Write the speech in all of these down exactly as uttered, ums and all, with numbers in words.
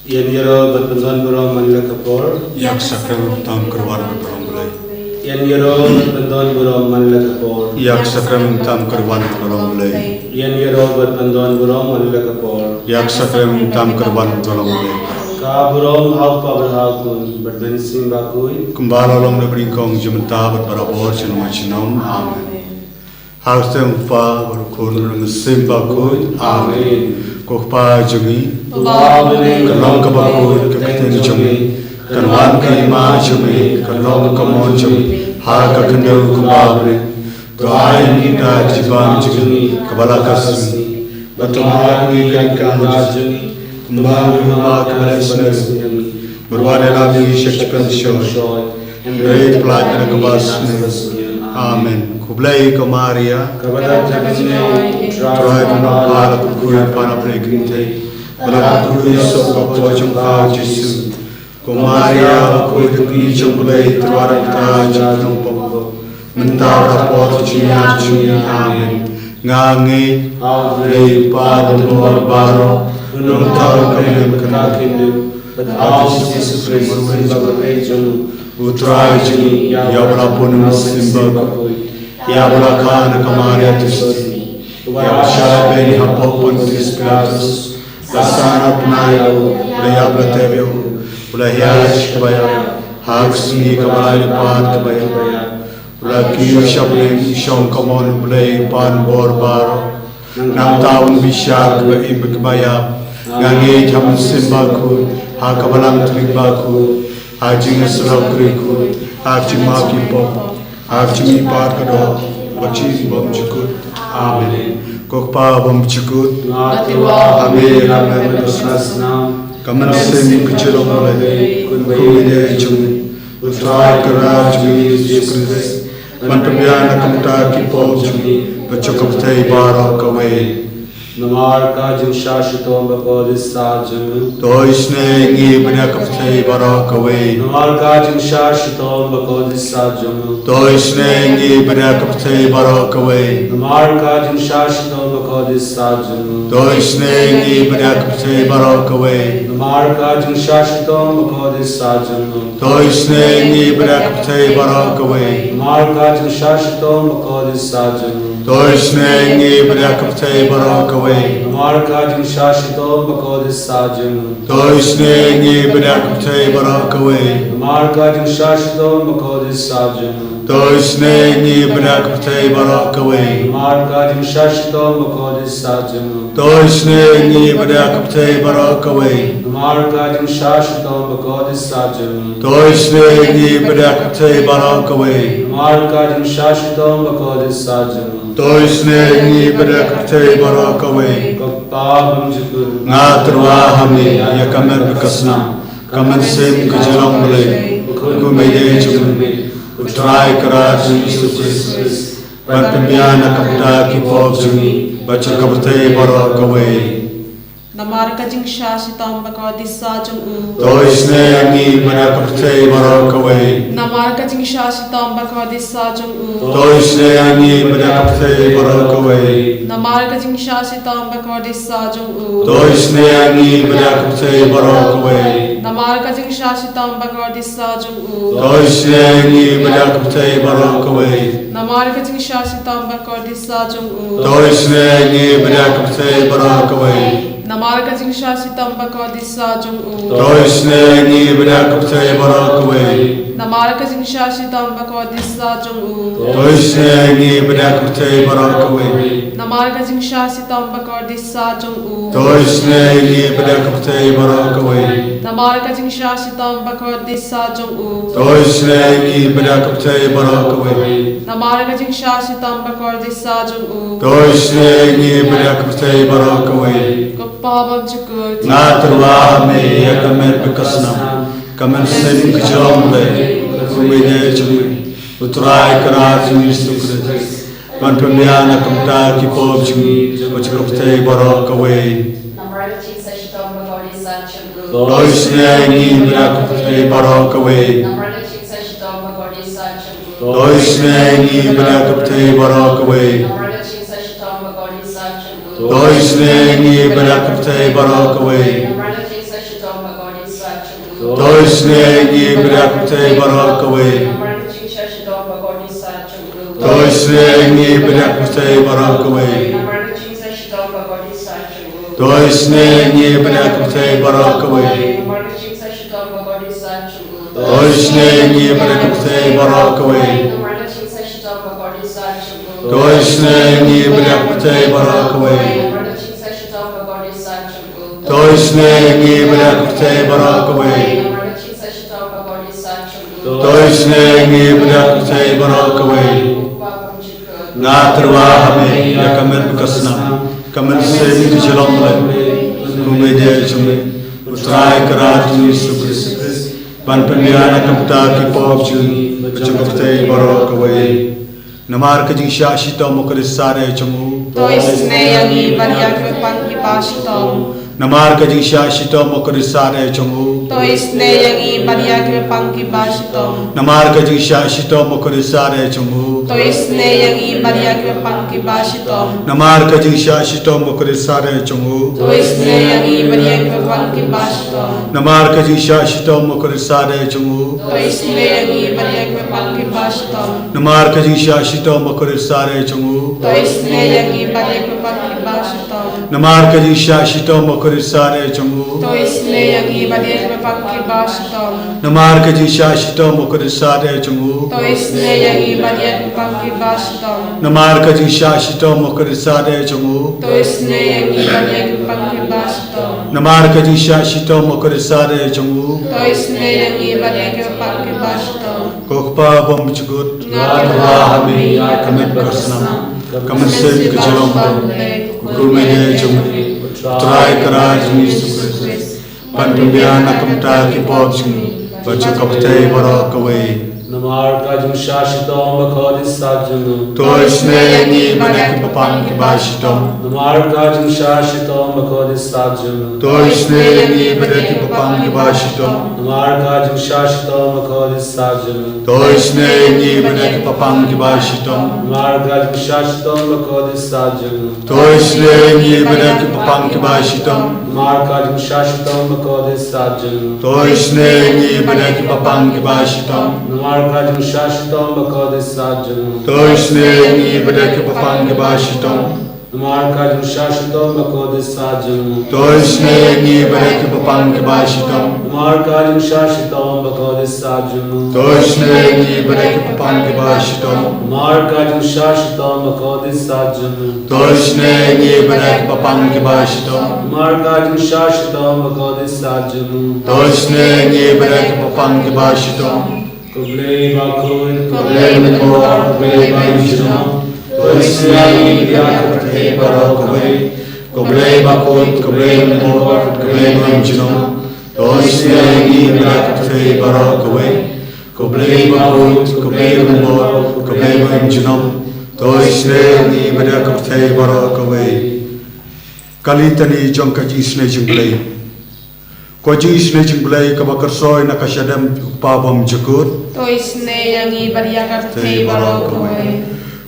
Ïa ngi ïaroh bad pyndon burom man la ka por. Ïa ka sakrament tam kyrwan bad burom Blei. Ïa ngi ïaroh bad pyndon burom man la ka por. Ïa ka sakrament tam kyrwan bad burom Blei. Ïa ngi ïaroh bad pyndon burom man la ka por. Ïa ka sakrament tam kyrwan bad burom Blei. Ka burom ha u Kpa bad ha u Khun bad Mynsiem Bakhuid. Kumba la long na bynriew kong, jong mynta bad barabor, junom junom. Amen. Ha ka kyrteng u Kpa bad u Khun bad u Mynsiem Bakhuid. Amen. Ko Kpa jong ngi. Uba ha bneng. Kan long kaba khuid ka ktien jong me. Kan wan ka hima jong me. Kan long ka mon jong me ha ka khyndew kumba ha bneng. To ai ïa ngi mynta ka jingbam jong ngi kaba la ka sngi. Bad to ai ïa ngi ka kyrdan jong ngi kumba ngi ai ïa kiba la isynei ïa ngi. Bad wat ïalam ngi sha ka jingpynshoi, hynrei to pyllait na kaba sniew. Amen. Khublei ko Maria. Kaba don jingmynsiem, U Trai u don bad pha, la kyrkhu ïa pha na pdeng ki kynthei, bad la kyrkhu ïa u Jisu uba ka por jong pha, U Jisu. Ko Maria, bakhuid ka kmie jong U Blei, to wad ïa ngi kita ki nongpop, mynta bad ha ka por jong ka jingïap jong ngi. Amen. Nga ngeit ha U Blei Kpa Donbor Baroh, U Nongthaw, U Kynrad, U Kynrad, bad ha U Jisu Khrist, U Mynsiem Bakhuid jong U Trai jong ngi, ïa uba la pun ha U Mynsiem Bakhuid, ïa uba la kha na ka Maria Theisotti, ïa uba la shah beiñ hapoh Pontius Pilatus, la sah na bnai, la ïap la tep ïa u, la hiar sha kaba ïap, ha ka sngi kaba laiphew pat kaba ïap, la kiew sha bneng, shong ha ka mon U Blei Kpa Donbor Baroh. Nangta un bishar kiba im bad kiba ïap. Nga ngeit ha U Mynsiem Bakhuid, ha ka Balang Katolik bakhuid, ha ka jingïasyllok khuid, ha ka jingmap ki pop, ha ka jingmihpat ka doh, bad ka jingbymjukut. Amen. Ko Kpa bymjukut, nga tyrwa ha me ïa ka mer bad ka snam, ka mynsiem ka jinglong Blei, kum ba ïadei jong me, U Trai Kynrad jong ngi U Jisu Khrist, ban pynbiang na ka bynta ki pop jong ngi bad jong ka pyrthei baroh kawei. Namar ka jingshah shitom bakordit sah jong u, to isynei ïa ngi bad ïa ka pyrthei baroh kawei. Namar ka jingshah shitom bakordit sah jong u, to isynei ïa ngi bad ïa ka pyrthei baroh kawei. Namar ka jingshah shitom bakordit sah jong u, to isynei ïa ngi bad ïa ka pyrthei baroh kawei. Namar ka jingshah shitom bakordit sah jong u, to isynei ïa ngi bad ïa ka pyrthei baroh kawei. Namar ka jingshah shitom bakordit sah jong u, to isynei ïa ngi bad ïa ka pyrthei baroh kawei. Namar ka jingshah shitom bakordit sah jong u, to isynei ïa ngi bad ïa ka pyrthei baroh kawei. Namar ka jingshah shitom bakordit sah jong u, to isynei ïa ngi bad ïa ka pyrthei baroh kawei. Namar ka jingshah shitom bakordit sah jong u, to isynei ïa ngi bad ïa ka pyrthei baroh kawei. Namar ka jingshah shitom bakordit sah jong u, to isynei ïa ngi bad ïa ka pyrthei baroh kawei. Namar ka jingshah shitom bakordit sah jong u, to isynei ïa ngi bad ïa ka pyrthei baroh kawei. Ko Kpa bymjukut, nga tyrwa ha me ïa ka mer bad ka snam, ka mynsiem ka jinglong Blei, kum ba ïadei jong me, U Trai Kynrad jong ngi U Jisu Khrist, ban pynbiang na ka bynta ki pop jong ngi bad jong ka pyrthei baroh kawei. Namar ka jingshah shitom bakordit sah jong u, to isynei ïa ngi bad ïa ka pyrthei baroh kawei. Namar ka jingshah shitom bakordit sah jong u, to isynei ïa ngi bad ïa ka pyrthei baroh kawei. Namar ka jingshah shitom bakordit sah jong u, to isynei ïa ngi bad ïa ka pyrthei baroh kawei. Namar ka jingshah shitom bakordit sah jong u, to isynei ïa ngi bad ïa ka pyrthei baroh kawei. Namar ka jingshah shitom bakordit sah jong u, to isynei ïa ngi bad ïa ka pyrthei baroh kawei. Namar ka jingshah shitom bakordit sah jong u, to isynei ïa ngi bad ïa ka pyrthei baroh kawei. Namar ka jingshah shitom bakordit sah jong u, to isynei ïa ngi bad ïa ka pyrthei baroh kawei. Namar ka jingshah shitom bakordit sah jong u, to isynei ïa ngi bad ïa ka pyrthei baroh kawei. Namar ka jingshah shitom bakordit sah jong u, to isynei ïa ngi bad ïa ka pyrthei baroh kawei. Namar ka jingshah shitom bakordit sah jong u, to isynei ïa ngi bad ïa ka pyrthei baroh kawei. Ko Kpa bymjukut, nga tyrwa ha me ïa ka mer bad ka snam, ka mynsiem ka jinglong Blei, kum ba ïadei jong me, U Trai Kynrad jong ngi U Jisu Khrist, ban pynbiang na ka bynta ki pop jong ngi bad jong ka pyrthei baroh kawei. Namar ka jingshah shitom bakordit sah jong u, to isynei ïa ngi bad ïa ka pyrthei baroh kawei. Namar ka jingshah shitom bakordit sah jong u, to isynei ïa ngi bad ïa ka pyrthei baroh kawei. Namar ka jingshah shitom bakordit sah jong u, to isynei ïa ngi bad ïa ka pyrthei baroh kawei. Namar ka jingshah shitom To isynei ïa ngi bad ïa ka pyrthei baroh kawei. To isynei ïa ngi bad ïa ka pyrthei baroh kawei. To isynei ïa ngi bad ïa ka pyrthei baroh kawei. To isynei ïa ngi bad ïa ka pyrthei baroh kawei. To isynei ïa ngi bad ïa ka pyrthei baroh kawei. To isynei ïa ngi bad ïa ka pyrthei baroh kawei. To isynei ïa ngi bad ïa ka pyrthei baroh kawei. Nga tyrwa ha me ïa ka met bad ka snam, ka mynsiem ka jinglong lem, kum ïa jong me, U Trai Kynrad jong ngi Jisu Khrist, ban pynbiang na ka bynta ki pop jong ngi bad jong ka pyrthei baroh kawei. Namar ka jingshah shitom u Khrist jong u. To isynei ïa ngi bad ïa ki bapang kiba shitom. Namar ka jingshah shitom u Khrist jong u. To isynei ïa ngi bad ïa ki bapang kiba shitom. Namar ka jingshah shitom u Khrist jong u. To isynei ïa ngi bad ïa ki bapang kiba shitom. Namar ka jingshah shitom u Khrist jong u. To isynei ïa ngi bad ïa ki bapang kiba shitom. Namar ka jingshah shitom u Khrist jong u. To isynei ïa ngi bad ïa ki bapang kiba shitom. Namar ka jingshah shitom u Khrist jong u. To isynei ïa ngi bad ïa ki bapang kiba shitom. Namar ka jingshah shitom u Khrist jong u. To isynei ïa ngi bad ïa ki bapang kiba shitom. Namar ka jingshah shitom u Khrist jong u. To isynei ïa ngi bad ïa ki bapang kiba shitom. Namar ka jingshah shitom u Khrist jong u. To isynei ïa ngi bad ïa ki bapang kiba shitom. Namar ka jingshah shitom u Khrist jong u. To isynei ïa ngi bad ïa ki bapang kiba shitom. Ko Kpa bymjukut, nga tyrwa ha me ïa ka met bad ka snam, ka mynsiem ka jinglong lem, kum ïa jong me, U Trai Kynrad jong ngi Jisu Khrist, ban pynbiang na ka bynta ki pop jong ngi bad jong ka pyrthei baroh kawei. Namar ka jingshah shitom u Khrist jong u. To isynei ïa ngi bad ïa ki bapang kiba shitom. Namar ka jingshah shitom u Khrist jong u. To isynei ïa ngi bad ïa ki bapang kiba shitom. Namar ka jingshah shitom u Khrist jong u. To isynei ïa ngi bad ïa ki bapang kiba shitom. Namar ka jingshah shitom u Khrist jong u. To isynei ïa ngi bad ïa ki bapang kiba shitom. Namar ka jingshah shitom u Khrist jong u. To isynei ïa ngi bad ïa ki bapang kiba shitom. Namar ka jingshah shitom u Khrist jong u. To isynei ïa ngi bad ïa ki bapang kiba shitom. Namar ka jingshah shitom u Khrist jong u. To isynei ïa ngi bad ïa ki bapang kiba shitom. Namar ka jingshah shitom u Khrist jong u. To isynei ïa ngi bad ïa ki bapang kiba shitom. Namar ka jingshah shitom u Khrist jong u. To isynei ïa ngi bad ïa ki bapang kiba shitom. Namar ka jingshah shitom u Khrist jong u. To isynei ïa ngi bad ïa ki bapang kiba shitom. Ko Blei bakhuid, ko Blei mynbor, ko Blei ba im junom. To isynei ïa ngi bad ïa ka pyrthei baroh kawei. Ko Blei bakhuid, ko Blei mynbor, ko Blei ba im junom. To isynei ïa ngi bad ïa ka pyrthei baroh kawei. Ko Blei bakhuid, ko Blei mynbor, ko Blei ba im junom. To isynei ïa ngi bad ïa ka pyrthei baroh kawei. Ka litani jong ka jingisynei jong U Blei. Ko jingisynei jong U Blei kaba kyrsoi na ka shadem U Kpa bymjukut. To isynei ïa ngi bad ïa ka pyrthei baroh kawei.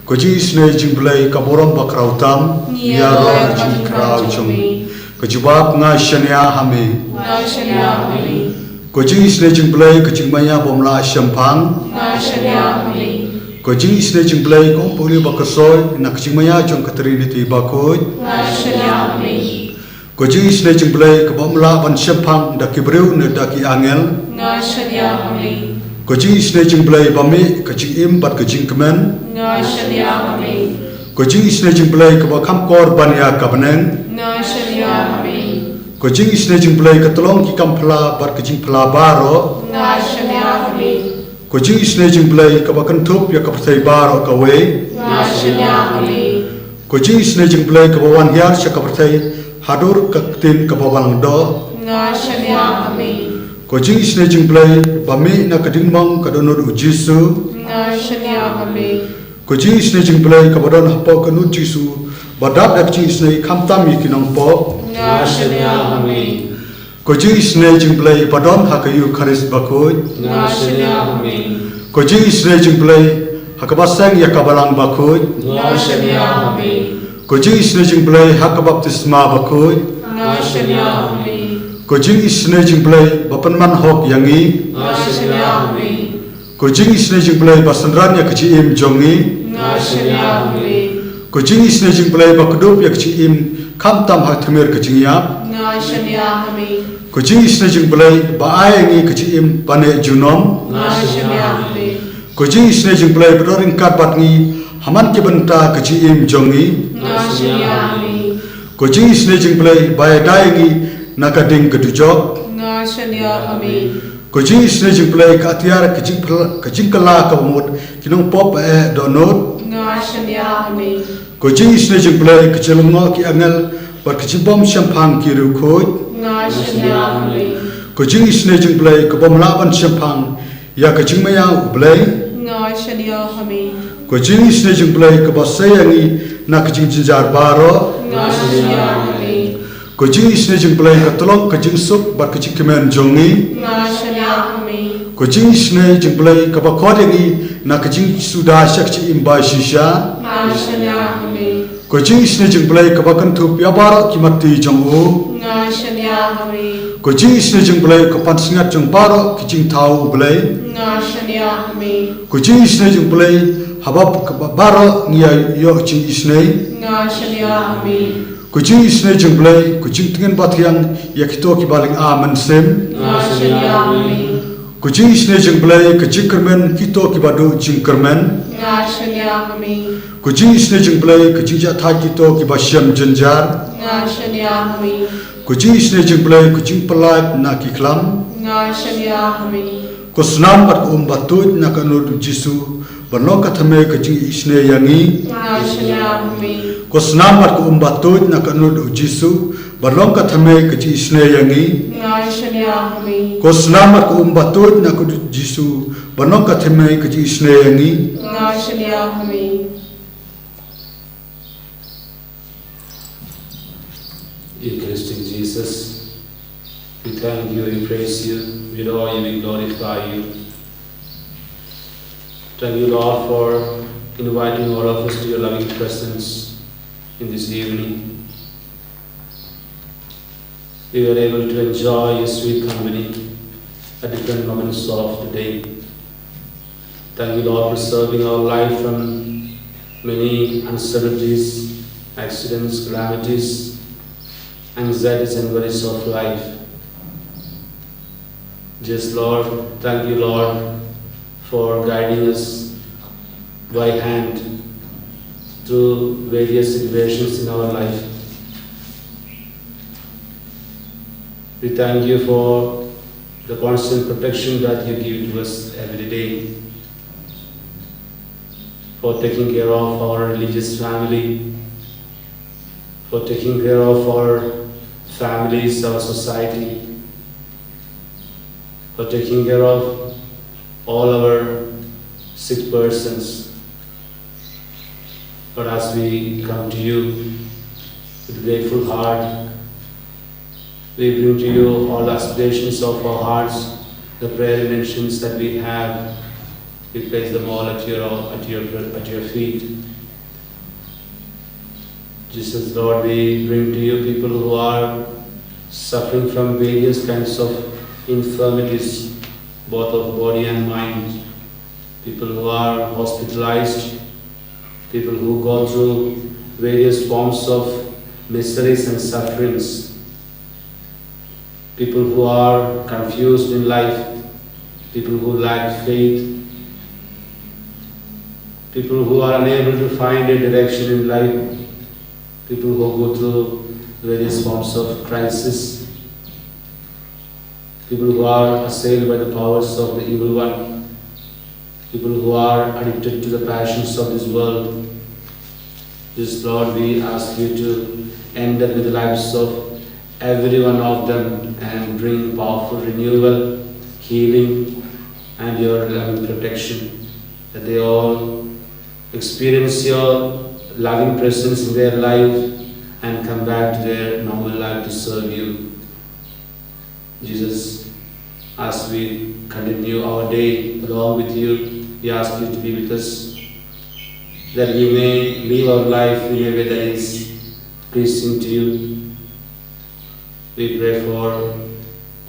Ko jingisynei jong U Blei ka burom bakhraw tam. Ngi ïaroh ïa ka jingkhraw jong me. Ka jubab nga shaniah ha me. Nga shaniah ha me. Ko jingisynei jong U Blei ka jingmaïa bym lah shemphang. Nga shaniah ha me. Ko jingisynei jong U Blei ka um puli ba kyrsoi na ka jingmaïa jong ka Trinity bakhuid. Nga shaniah ha me. Ko jingisynei jong U Blei kaba ym lah ban shemphang da ki briew ne da ki angel. Nga shaniah ha me. Ko jingisynei jong U Blei ba mih ka jingim bad ka jingkmen. Nga shaniah ha me. Ko jingisynei jong U Blei kaba kham kor ban ïa ka bneng. Nga shaniah ha me. Ko jingisynei jong U Blei ka tyllong ki kam phylla bad ka jingphylla baroh. Nga shaniah ha me. Ko jingisynei jong U Blei kaba kynthup ïa ka pyrthei baroh kawei. Nga shaniah ha me. Ko jingisynei jong U Blei kaba wan hiar sha ka pyrthei ha dur ka ktien kaba balang doh. Nga shaniah ha me. Ko jingisynei jong U Blei ba mih na ka diengmong ka dohnud U Jisu. Nga shaniah ha me. Ko jingisynei jong U Blei kaba don hapoh ka dohnud U Jisu ba dap da ka jingisynei khamtam ïa ki nongpop. Nga shaniah ha me. Ko jingisynei jong U Blei ba don ha ka Eukharist bakhuid. Nga shaniah ha me. Ko jingisynei jong U Blei ha kaba seng ïa ka balang bakhuid. Nga shaniah ha me. Ko jingisynei jong U Blei ha ka baptisma bakhuid. Nga shaniah ha me. Ko jingisynei jingblei ba pynman hok ïa ngi. Nga shaniah ha me. Ko jingisynei jingblei ba synran ïa ka jingim jong ngi. Nga shaniah ha me. Ko jingisynei jingblei ba kdup ïa ka jingim khamtam ha tmier ka jingïap. Nga shaniah ha me. Ko jingisynei jingblei ba ai ïa ngi ka jingim ba neh junom. Nga shaniah ha me. Ko jingisynei jingblei ba don ryngkat bad ngi ha man ki bynta ka jingim jong ngi. Nga shaniah ha me. Ko jingisynei jingblei ba ïada ïa ngi na ka ding ka dujok. Nga shaniah ha me. Ko jingisynei jingblei ka atiar ka jingpyl-, ka jingkylla kaba mut ki nongpop ba eh dohnud. Nga shaniah ha me. Ko jingisynei jingblei ka jinglyngngoh ki angel bad ka jingbym shemphang ki riewkhuid. Nga shaniah ha me. Ko jingisynei jingblei ka bym lah ban shemphang ïa ka jingmaïa U Blei. Nga shaniah ha me. Ko jingisynei jingblei kaba sei ïa ngi na ka jingjynjar baroh. Nga shaniah ha me. Ko jingisynei jingblei ka tyllong ka jingsuk bad ka jingkmen jong ngi. Nga shaniah ha me. Ko jingisynei jingblei kaba khot ïa ngi na ka jingsuda sha ka jingim ba shisha. Nga shaniah ha me. Ko jingisynei jingblei kaba kynthup ïa baroh ki matti jong u. Nga shaniah ha me. Ko jingisynei jingblei ka pansngiat jong baroh ki jingthaw U Blei. Nga shaniah ha me. Ko jingisynei jingblei haba kaba baroh ngi ïa ïoh jingisynei. Nga shaniah ha me. Ko jingisynei jingblei ko jingtngen ba thiang ïa kito kiba lynga mynsiem. Nga shaniah ha me. Ko jingisynei jingblei ka jingkyrmen kito kiba duh jingkyrmen. Nga shaniah ha me. Ko jingisynei jingblei ka jingjahthait kito kiba shem jynjar. Nga shaniah ha me. Ko jingisynei jingblei ka jingpyllait na ki khlam. Nga shaniah ha me. Ko snam bad ka um ba tuid na ka nud U Jisu ban long ka thymmei ka jingisynei ïa ngi. Nga shaniah ha me. Ko snam bad ka um ba tuid na ka nud U Jisu ban long ka thymmei ka jingisynei ïa ngi. Nga shaniah ha me. Ko snam bad ka um ba tuid na ka nud U Jisu ban long ka thymmei ka jingisynei ïa ngi. Nga shaniah ha me. Eucharistic Jesus, we thank you, we praise you, we adore you, we glorify you. Thank you, Lord, for inviting all of us to your loving presence in this evening. We were able to enjoy your sweet company at different moments of the day. Thank you, Lord, for preserving our life from many uncertainties, accidents, calamities, anxieties, and worries of life. Yes, Lord, thank you, Lord, for guiding us by hand through various situations in our life. We thank you for the constant protection that you give to us every day, for taking care of our religious family, for taking care of our families, our society, for taking care of all our sick persons. But as we come to you with grateful heart, we bring to you all aspirations of our hearts, the prayer intentions that we have. We place them all at your, at your, at your feet. Jesus, Lord, we bring to you people who are suffering from various kinds of infirmities, both of body and mind. People who are hospitalized, people who go through various forms of miseries and sufferings, people who are confused in life, people who lack faith, people who are unable to find a direction in life, people who go through various forms of crisis, people who are assailed by the powers of the evil one, people who are addicted to the passions of this world. This, Lord, we ask you to enter into the lives of every one of them and bring powerful renewal, healing, and your loving protection, that they all experience your loving presence in their life and come back to their normal life to serve you. Jesus, as we continue our day along with you, we ask you to be with us, that we may live our life in a way that is pleasing to you. We pray for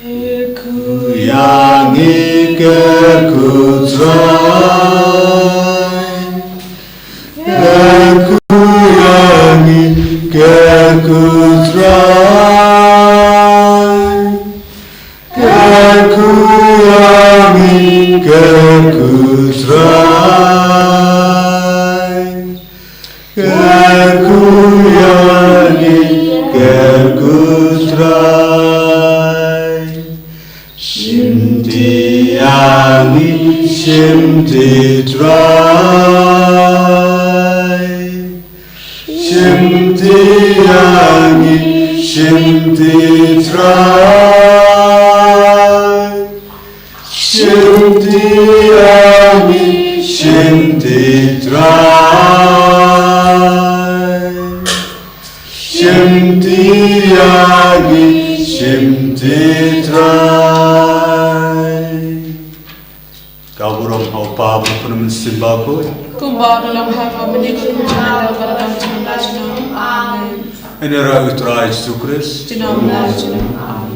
Kyrkhu ïa ngi, kyrkhu Trai. Kyrkhu ïa ngi, kyrkhu Trai. Kyrkhu ïa ngi, kyrkhu Trai. Kyrkhu ïa ngi, kyrkhu Trai. Shimti ïa ngi, shimti Trai. Shimti ïa ngi, shimti Trai. Shimti ïa ngi, shimti Trai. Shimti ïa ngi, shimti Trai. Ka burom ha u Kpa bad u Khun bad u Mynsiem Bakhuid. Kumba ka long ha ka mynta, ka long ha ka mynta, ka long ha ka mynta. Amen. Ïa ngi ruh, U Trai Jisu Khrist. Junom la junom. Amen.